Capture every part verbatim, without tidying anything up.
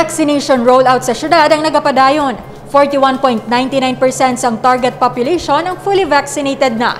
Vaccination rollout sa syudad ang nagapadayon. Forty-one point nine nine percent sang target population ang fully vaccinated na.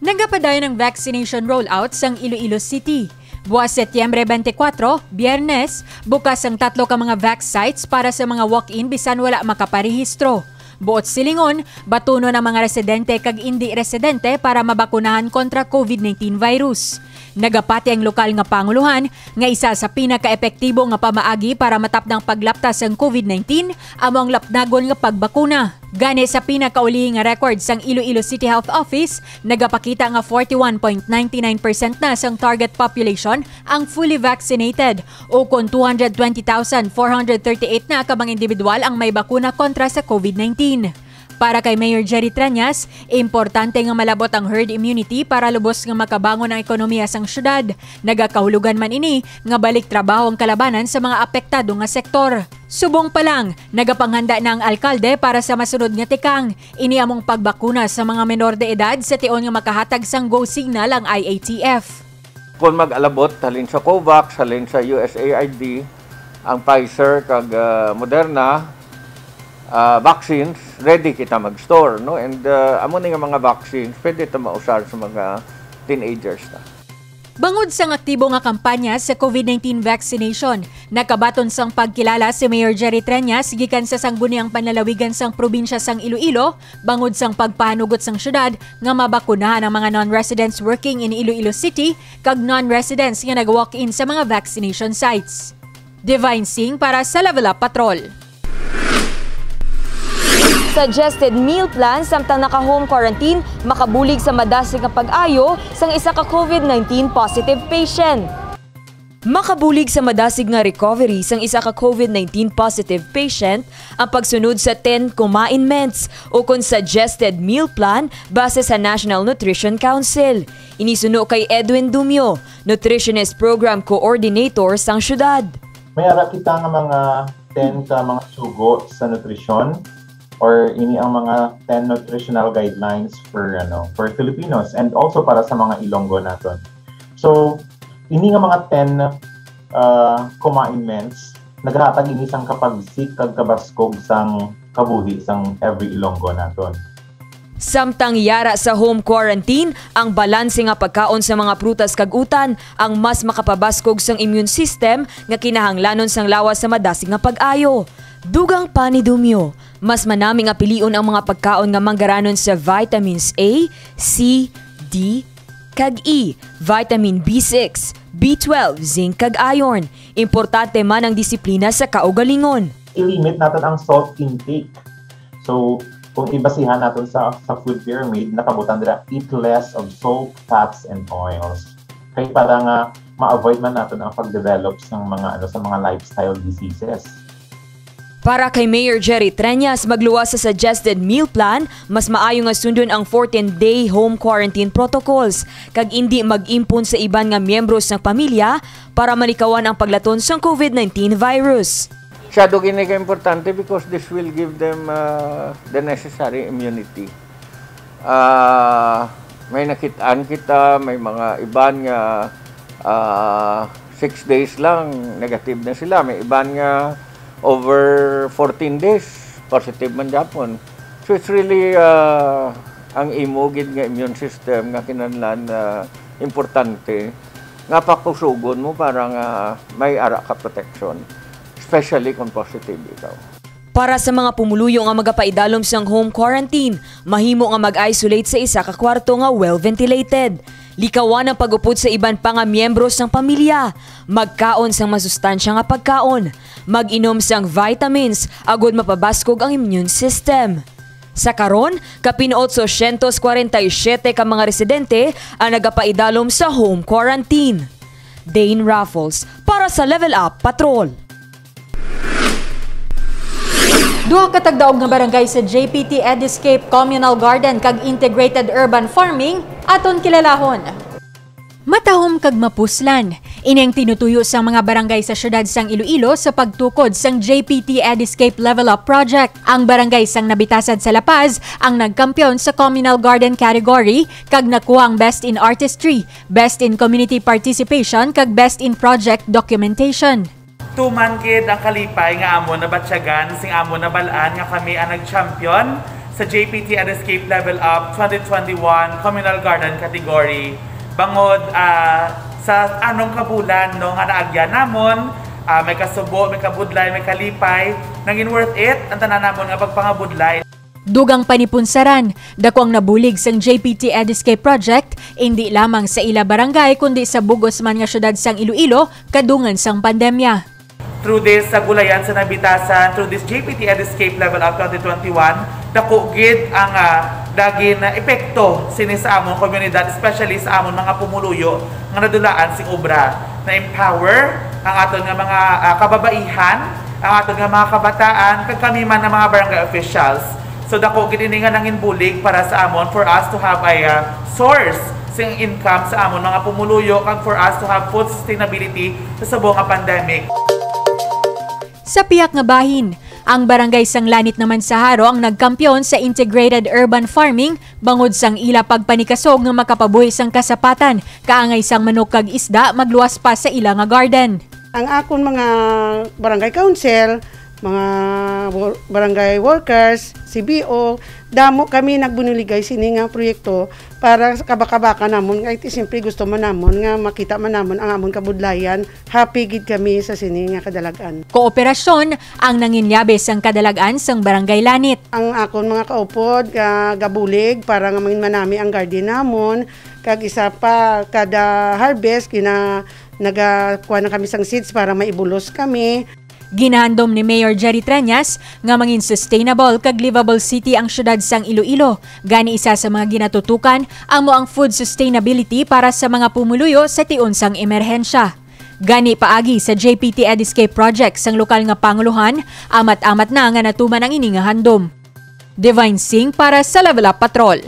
Nagapadayon ang vaccination rollout sang Iloilo City. Buwas Setyembre twenty-four, Biyernes, bukas ang tatlo ka mga vax sites para sa mga walk-in bisan wala makaparehistro. Buot silingon, batunon ang mga residente kag indi residente para mabakunahan kontra COVID nineteen virus. Nagapati ang lokal nga pangulohan nga isa sa pinakaepektibo nga pamaagi para matapdang paglapta sang COVID nineteen amo ang lapnagon nga pagbakuna. Gani, sa pinakauli nga record sang Iloilo City Health Office, nagapakita nga forty-one point nine nine percent na sang target population ang fully vaccinated, ukon two hundred twenty thousand four hundred thirty-eight na ka mga individual ang may bakuna kontra sa COVID nineteen. Para kay Mayor Jerry Treñas, importante nga malabot ang herd immunity para lubos nga makabangon ang ekonomiya sang syudad. Nagakahulugan man ini nga balik trabaho ang kalabanan sa mga apektado nga sektor. Subong pa lang, nagapanghanda na ang alkalde para sa masunod nga tikang. Ini among pagbakuna sa mga menor de edad sa tion nga makahatag sang go signal ang I A T F. Kung mag-alabot halin sa COVAX, halin sa U S A I D, ang Pfizer kag, ah, Moderna, ah, vaccines, ready kita mag-store, no? And, ah, amo ni nga mga vaccines, pwede ito mausar sa mga teenagers na. Bangod sang aktibo nga kampanya sa COVID nineteen vaccination, nakabaton sang pagkilala si Mayor Jerry Treñas gikan sa Sangguniang Panlalawigan sang Probinsya sang Iloilo bangod sang pagpahanugot sang syudad nga mabakunahan ang mga non-residents working in Iloilo City kag non-residents nga nag-walk-in sa mga vaccination sites. Divine Singh para sa Level Up Patrol. Suggested meal plan samtang naka-home quarantine makabulig sa madasig nga pag-ayo sang isa ka COVID nineteen positive patient. Makabulig sa madasig nga recovery sang isa ka COVID nineteen positive patient ang pagsunod sa ten commandments ukon suggested meal plan base sa National Nutrition Council. Ini suno kay Edwin Dumio, Nutritionist Program Coordinator sang syudad. May ara kita nga mga ten ka mga sugo sa nutrisyon, or ini ang mga ten nutritional guidelines for, ano, for Filipinos and also para sa mga Ilonggo naton. So, ini nga mga ten, ah, commandments, nagahatag ini sang kapagsik kag kabaskog sang kabuhi sang every Ilonggo naton. Samtang yara sa home quarantine, ang balanse nga pagkaon sa mga prutas kag utan ang mas makapabaskog sang immune system nga kinahanglanon sang lawas sa madasig nga pag-ayo. Dugang pa ni Dumio, mas manami nga pilion ang mga pagkaon nga manggaranon sa vitamins A, C, D, kag E, vitamin B six, B twelve, zinc, kag iron. Importante man ang disiplina sa kaugalingon. I-limit naton ang salt intake. So, kung ibasihan naton sa, sa food pyramid, nakabutang dira, "Eat less of salt, fats, and oils." Kay para nga ma-avoid man naton ang pag-develop sa mga, ano, sa mga lifestyle diseases. Para kay Mayor Jerry Treñas, magluwas sa suggested meal plan, mas maayo nga sundon ang fourteen-day home quarantine protocols kag indi mag-impon sa iban nga miyembro sang pamilya para malikawan ang paglaton sang COVID nineteen virus. Masyado gini ka importante because this will give them, uh, the necessary immunity. Ah, may nakit-an kita, may mga iban nga, ah, six days lang, negative na sila. May iban nga over fourteen days, positive man gyapon. So, it's really, ah, ang imo gid nga immune system nga kinahanglan, ah, importante nga pakusugon mo para nga may ara ka protection, especially kung positive ikaw. Para sa mga pumuluyo nga magapaidalom sang home quarantine, mahimo nga mag-isolate sa isa ka kwarto nga well-ventilated. Likawan ang pag-upod sa iban pa nga miyembro sang pamilya. Magkaon sang masustansya nga pagkaon. Mag-inom sang vitamins agod mapabaskog ang immune system. Sa karon, kapin otsocientos kwarenta y siete ka mga residente ang nagapaidalom sa home quarantine. Dane Raffles para sa Level Up Patrol. Duha ka tagdaog nga barangay sa J P T Ediscape Communal Garden kag Integrated Urban Farming aton kilalahon. Matahom kag mapuslan. Ini ang tinutuyo sang mga barangay sa siyudad sang Iloilo sa pagtukod sang J P T Ediscape Level Up Project. Ang barangay sang Nabitasad sa La Paz ang nagkampiyon sa Communal Garden category kag nakuha ang Best in Artistry, Best in Community Participation kag Best in Project Documentation. Tuman gid ang kalipay nga amon nabatyagan sing amon nabal-an nga kami ang nag-champion sa J P T Ed Escape Level Up twenty twenty-one Communal Garden category. Bangod, ah, sa anong kabulan, no, nga naagyan namon, ah, may kasubo, may kabudlay, may kalipay, nangin worth it ang tanan namon nga pagpangabudlay. Dugang pa ni Punsaran, dako ang nabulig sang J P T Ed Escape Project, indi lamang sa ila barangay kundi sa bug-os man nga syudad sang Iloilo kadungan sang pandemya. Through this, sa Gulayan sa Nabitasan, through this J P T Ed Escape Level Up twenty twenty-one, dako gid ang, ah, naging epekto sini sa among komunidad, especially sa among mga pumuluyo nga nadulaan sing obra. Na-empower ang aton nga mga, ah, kababaihan, ang aton nga mga kabataan, kag kami man nga mga barangay officials. So, dako gid ini nga nangin bulig para sa amon for us to have a, ah, source sing income sa amon mga pumuluyo kag for us to have food sustainability sa subong nga pandemic. Sa pihak nga bahin, ang barangay sang Lanit naman sa Jaro ang nagkampiyon sa integrated urban farming bangod sang ila pagpanikasog nga makapabuhi sang kasapatan, kaangay sang manok kag isda magluwas pa sa ila nga garden. Ang akon mga barangay council, mga wor- barangay workers, C B O, damo kami nagbunuligay sini nga proyekto para sa kabaka-baka namon. Kay ti siyempre gusto man namon nga makita man namon ang amon kabudlayan. Happy gid kami sa sini nga kadalag-an. Kooperasyon ang nanginyabe sang kadalag-an sang Barangay Lanit. Ang akon mga kaupod nga gabulig para nga mangin manami ang garden namon, kag isa pa kada harvest gina nagakuha na kami sang seeds para maibulos kami. Ginahandom ni Mayor Jerry Treñas nga mangin sustainable kag livable city ang siyudad sang Iloilo. Gani, isa sa mga ginatutukan amo ang food sustainability para sa mga pumuluyo sa tion sang emerhensya. Gani, paagi sa J P T Ed Escape Project sang lokal nga pangulohan, amat-amat na nga natuman ang ini nga handom. Divine Singh para sa Level Up Patrol.